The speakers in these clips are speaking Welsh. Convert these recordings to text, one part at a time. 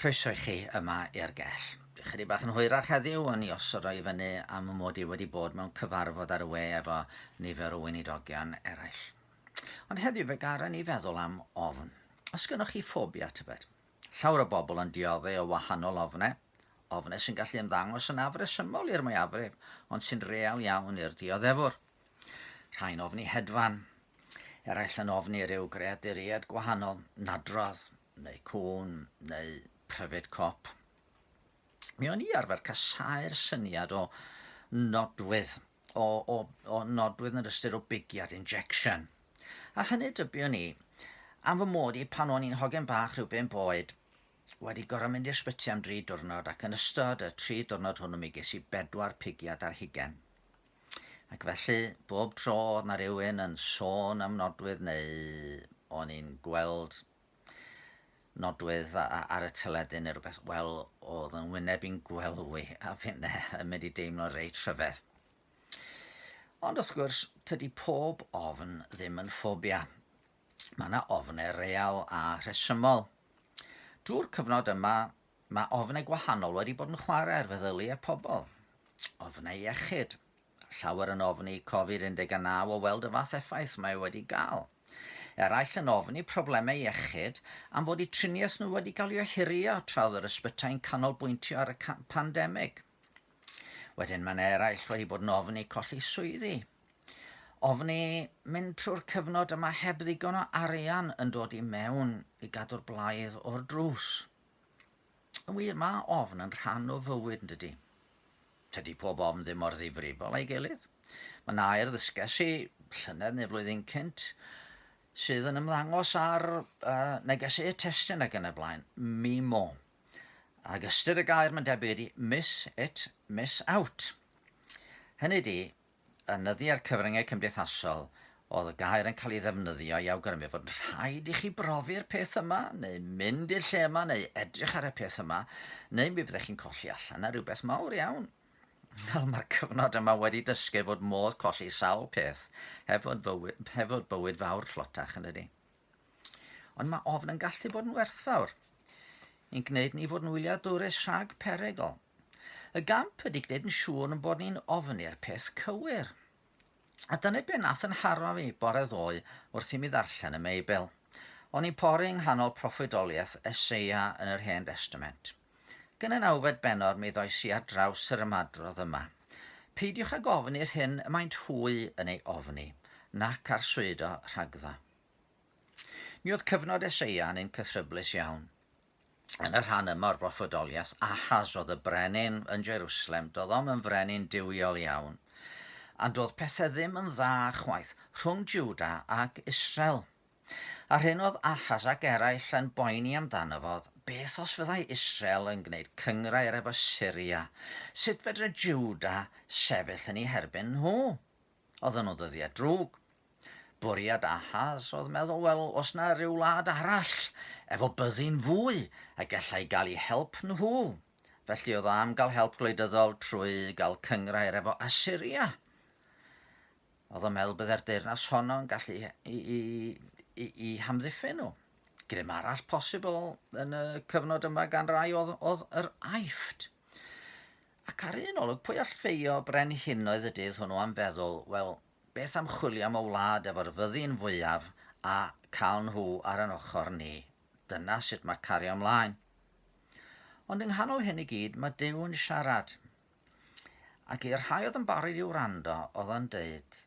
Croeso i chi yma i'r gell. Chydig bach yn hwyrach heddiw, o'n i osod o i fyny am y mod i wedi bod mewn cyfarfod ar y we efo nifer o weinidogion eraill. Ond heddiw fe garen ni feddwl am ofn. Os gynnwch chi ffobia, tybed? Llawer o bobl yn diodde o wahanol ofne, ofne sy'n gallu ymddangos yn afresymol i'r mwyafrif, ond sy'n real iawn i'r dioddefwr. Rhai'n ofni hedfan, eraill yn ofni rhyw greaduriaid gwahanol, nadrodd, neu cŵn, neu pryfed cop. Mi o'n i arfer casáu'r syniad o nodwydd, o, o, o nodwydd yn yr ystyr o bigiad, injection. A hynny dybiwn i, am fy mod i pan o'n i'n hogyn bach rhyw bump oed, wedi gorfod mynd i'r sbyty am dri diwrnod ac yn ystod y tri diwrnod hwnnw mi ges i bedwar pigiad ar hugen. Ac felly, bob tro oedd na rhywun yn sôn am nodwydd neu o'n i'n gweld nodwydd ar y teledu neu rhywbeth, wel, oedd yn wyneb i'n gwelwi a finne yn mynd i deimlo reit rhyfedd. Ond wrth gwrs, tydi pob ofn ddim yn ffobia. Mae yna ofnau real a rhesymol. Drwy'r cyfnod yma, Mae ofnau gwahanol wedi bod yn chwarae ar feddyliau pobl. Ofnau iechyd. Llawer yn ofni Covid 19 o weld y fath effaith mae wedi gael. Eraill yn ofni problemau iechyd am fod eu triniaeth nhw wedi cael ei ohirio tra oedd yr ysbytai'n canolbwyntio ar y pandemig. Wedyn mae yna eraill wedi bod yn ofni colli swyddi. Ofni mynd trwy'r cyfnod yma heb ddigon o arian yn dod i mewn i gadw'r blaidd o'r drws. Yn wir, mae ofn yn rhan o fywyd, yn dydy? Tydi pob ofn ddim mor ddifrifol a'i gilydd. Mae 'na air ddysges i llynedd neu flwyddyn cynt sydd yn ymddangos ar uh, negeseuau testun ac yn y blaen, mimo. Ac ystyr y gair mae'n debyg ydy miss it, miss out. Hynny ydy, Yn nyddiau'r cyfryngau cymdeithasol, oedd y gair yn cael ei ddefnyddio i awgrymu fod rhaid i chi brofi'r peth yma, neu mynd i'r lle yma, neu edrych ar y peth yma, neu mi fyddech chi'n colli allan ar rhywbeth mawr iawn. Wel, mae'r cyfnod yma wedi dysgu fod modd colli sawl peth heb fod, fywyd, heb fod bywyd fawr tlotach yn dydi. Ond mae ofn yn gallu bod yn werthfawr. I'n gwneud ni fod yn wyliadwrus rhag perygl. Y gamp ydy gwneud yn siŵr yn bod ni'n ofni'r peth cywir. A dyna be nath yn haro fi bore ddoe wrth i mi ddarllen y Meibl. O'n i'n pori yng nghanol proffwydoliaeth Eseia yn yr Hen Destament. Gan y nawfed bennod mi ddois i ar draws yr ymadrodd yma. Peidiwch ag ofni'r hyn y maent hwy yn ei ofni, nac arswydo rhagddo. Mi oedd cyfnod Eseia yn un cythryblus iawn. Yn y rhan yma o'r broffwydoliaeth, Ahaz oedd y brenin yn Jerusalem, doedd o'm yn frenin duwiol iawn. A doedd pethau ddim yn dda chwaith rhwng Juda ac Israel. A'r hyn oedd Ahaz ac eraill yn boeni amdano fo oedd, beth os fyddai Israel yn gwneud cynghrair efo Syria? Sut fedre Juda sefyll yn eu herbyn nhw? Oedden nhw'n ddyddiau drwg. Bwriad Ahaz oedd meddwl, wel, os na rhyw wlad arall efo byddin fwy a gallai gael eu help nhw. Felly oedd o am gael help gwleidyddol trwy gael cynghrair efo Asyria. Oedd o'n meddwl byddai'r deyrnas honno yn gallu i, i, i, i hamddiffyn nhw. Grym arall posibl yn y cyfnod yma gan rai oedd, oedd yr Aifft. Ac ar un olwg, pwy all feio brenhinoedd y dydd hwnnw am feddwl, wel, Beth am chwilio am y wlad efo'r fyddin fwyaf a cael nhw ar yn ochr ni? Dyna sut mae cario ymlaen. Ond yng nghanol hyn i gyd, mae Duw yn siarad. Ac i'r rhai oedd yn barod i wrando, oedd o'n deud,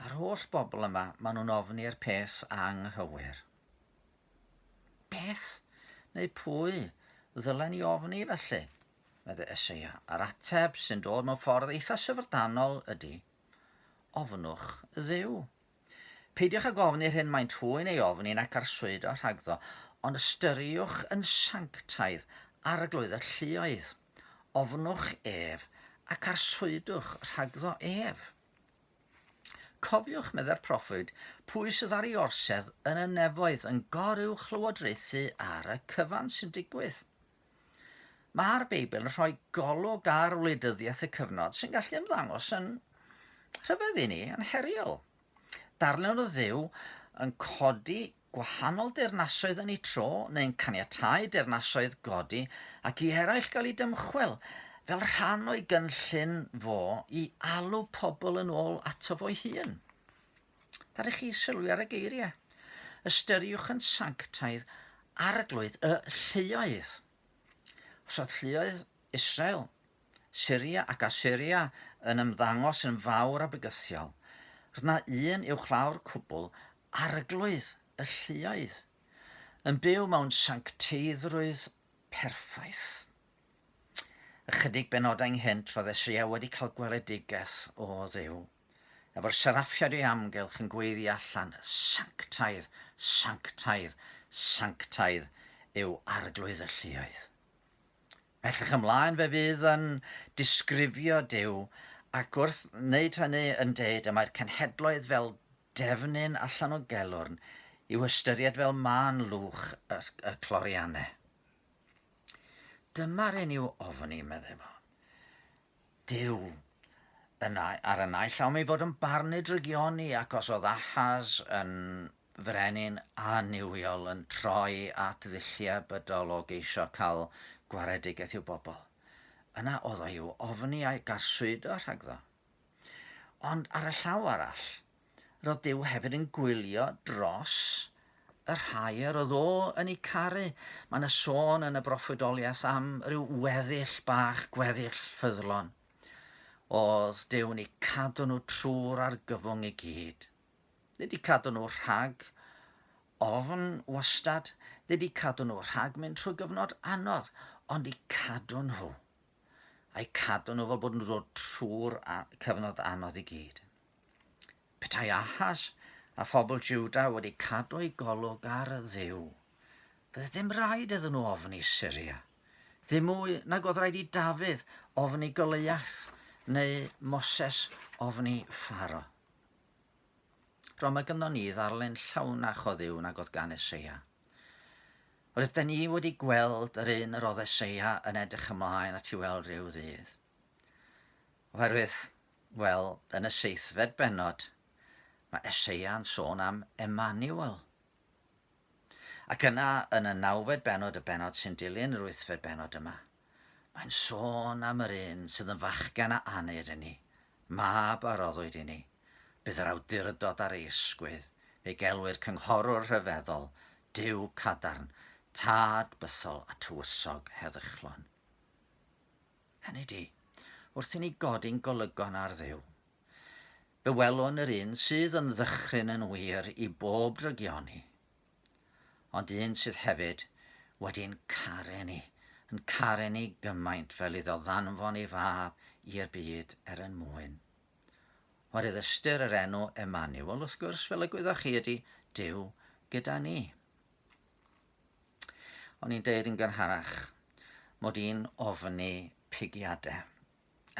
A'r holl bobl yma, maen nhw'n ofni'r peth anghywir. Beth neu pwy ddylen ni ofni felly? Medde Eseia. A'r ateb sy'n dod mewn ffordd eitha syfrdanol ydy, Ofnwch Dduw. Peidiwch ag ofni'r hyn maent hwy'n ei ofni nac arswydo rhagddo, ond ystyriwch yn sanctaidd Arglwydd y lluoedd. Ofnwch ef, ac arswydwch rhagddo ef. Cofiwch, meddai'r proffwyd, pwy sydd ar ei orsedd yn y nefoedd yn goruwchlywodraethu ar y cyfan sy'n digwydd. Mae'r Beibl yn rhoi golwg ar wleidyddiaeth y cyfnod sy'n gallu ymddangos yn rhyfedd i ni, yn heriol. Darllen o Dduw yn codi gwahanol deyrnasoedd yn eu tro, neu'n caniatáu deyrnasoedd godi ac i eraill gael eu dymchwel, fel rhan o'i gynllun fo i alw pobl yn ôl ato fo'i hun. Ddaru chi sylwi ar y geiriau? Ystyriwch yn sanctaidd arglwydd y lluoedd. Os oedd lluoedd Israel, Syria ac Asyria yn ymddangos yn fawr a bygythiol, roedd na un uwchlaw'r cwbl, arglwydd y lluoedd, yn byw mewn sancteiddrwydd perffaith. Ychydig benodau ynghynt roedd Eseia wedi cael gweledigaeth o Dduw, efo'r seraffiaid o'i amgylch yn gweiddi allan, Sanctaidd, sanctaidd, sanctaidd yw arglwydd y lluoedd. Bellach ymlaen fe fydd yn disgrifio Duw ac wrth wneud hynny yn deud y mae'r cenhedloedd fel defnyn allan o gelwrn i'w hystyried fel mân lwch y, y cloriannau. Dyma'r un i'w ofni, meddai fo. Duw. Yna, ar y naill llaw mi fod yn barnu drygioni ac os oedd Ahaz yn frenin annuwiol yn troi at ddulliau bydol o geisio cael gwaredigaeth i'w bobl, yna oedd o i'w ofni a'i garswydo rhagddo. Ond ar y llaw arall, roedd Duw hefyd yn gwylio dros y rhai yr oedd o yn eu caru. Mae yna sôn yn y broffwydoliaeth am ryw weddill bach, gweddill ffyddlon. Oedd Duw yn eu cadw nhw trwy'r argyfwng i gyd. Nid i cadw nhw rhag ofn wastad, nid i cadw nhw rhag mynd trwy gyfnod anodd, ond i cadw nhw. A'i cadw nhw fel bod nhw'n dod trwy'r cyfnod anodd i gyd. Petai Ahaz a phobl Juda wedi cadw eu golwg ar Dduw, fydde dim rhaid iddyn nhw ofni Syria. Ddim mwy nag oedd rhaid i Dafydd ofni Goliath neu Moses ofni Pharo. Rwan mae gynnon ni ddarlun llawnach o Dduw nag oedd gan Eseia. Ond ydyn ni wedi gweld yr un yr oedd Eseia yn edrych ymlaen at i weld rhyw ddydd? Oherwydd, wel, yn y seithfed bennod, mae Eseia yn sôn am Emmanuel. Ac yna, yn y nawfed bennod, y bennod sy'n dilyn yr wythfed bennod yma, mae'n sôn am yr un sydd yn fachgen a aned i ni, mab a roddwyd i ni. Bydd yr awdurdod ar ei ysgwydd, fe'i gelwir cynghorwr rhyfeddol, Duw cadarn, tad bythol a tywysog heddychlon. Hynny di, wrth i ni godi'n golygon ar Dduw, fe welwn yr un sydd yn ddychryn yn wir i bob drygioni, ond un sydd hefyd wedi'n caru ni, yn caru ni gymaint fel iddo ddanfon ei fab i'r byd er yn mwyn. Oherwydd ystyr yr enw Emmanuel, wrth gwrs, fel y gwyddoch chi, ydy Duw gyda ni. O'n i'n deud yn gynharach mod i'n ofni pigiadau.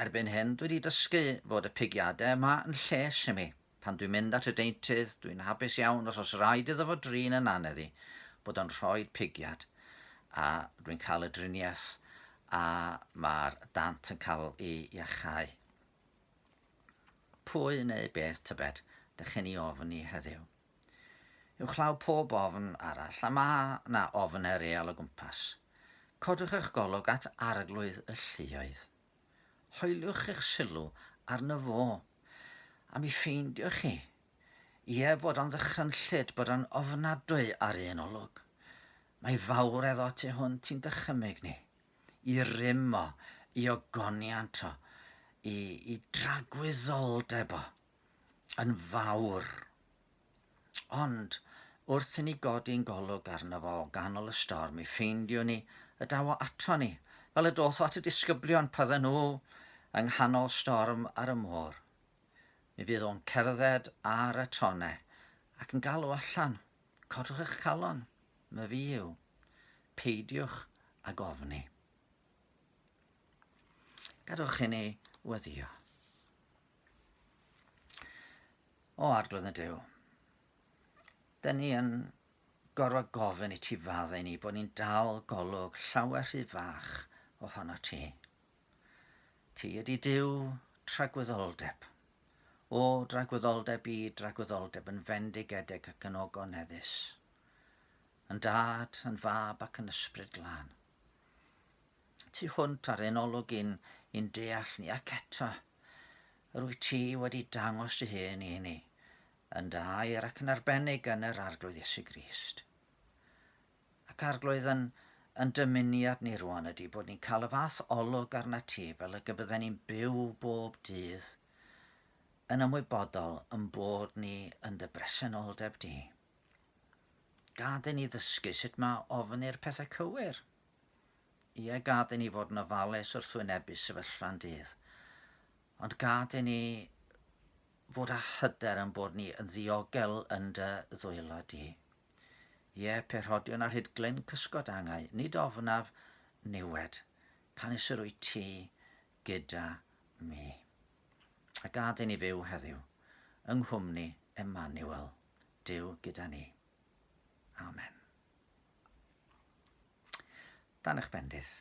Erbyn hyn, dwi wedi dysgu fod y pigiadau yma yn lles i mi. Pan dwi'n mynd at y deintydd, dwi'n hapus iawn os oes rhaid iddo fo drin yn nannedd i, bod o'n rhoi pigiad, a dwi'n cael y driniaeth a mae'r dant yn cael ei iachau. Pwy neu beth tybed dych chi'n ei ofni heddiw? Uwchlaw pob ofn arall, a mae 'na ofnau real o gwmpas, codwch eich golwg at Arglwydd y Lluoedd. Hoeliwch eich sylw arno fo, a mi ffeindioch chi, ie, fod o'n ddychrynllyd, bod o'n ofnadwy ar un olwg. Mae fawredd o tu hwnt i'n dychymyg ni, i rym o, i ogoniant o, i, i dragwyddoldeb o. yn fawr. Ond wrth i ni godi'n golwg arno fo o ganol y storm, mi ffeindiwn ni y daw o ato ni, fel y doth o at y disgyblion pan nhw yng nghanol storm ar y môr. Mi fydd o'n cerdded ar y tonnau ac yn galw allan, codwch eich calon, my fi yw, peidiwch ag ofni. Gadewch i ni weddio. O Arglwydd y Duw, dyn ni yn gorfod gofyn i ti faddau ni bod ni'n dal golwg llawer rhy fach ohono ti. Ti ydy Duw tragwyddoldeb. O dragwyddoldeb i dragwyddoldeb yn fendigedig ac yn ogoneddus. Yn Dad, yn Fab ac yn Ysbryd Glân. Tu hwnt ar ein olwg i'n, i'n deall ni ac eto, yr wyt ti wedi dangos dy hun i ni, yn dy air ac yn arbennig yn yr Arglwydd Iesu Grist. Ac Arglwydd, yn, yn dymuniad ni rwan ydy bod ni'n cael y fath olwg arna ti fel y bydden ni'n byw bob dydd yn ymwybodol yn bod ni yn dy bresenoldeb di. Gad i ni ddysgu sut mae ofni'r pethau cywir. Ie, gad i ni fod yn ofalus wrth wynebu sefyllfa'n dydd. Ond gad i ni fod â hyder yn bod ni yn ddiogel yn dy ddwylo di. Ie, pe rhodion ar hyd glyn cysgod angau, nid ofnaf niwed, canys yr wyt ti gyda mi. A gad i ni fyw heddiw yng nghwmni Emmanuel, Duw gyda ni. Amen. Dan eich bendith.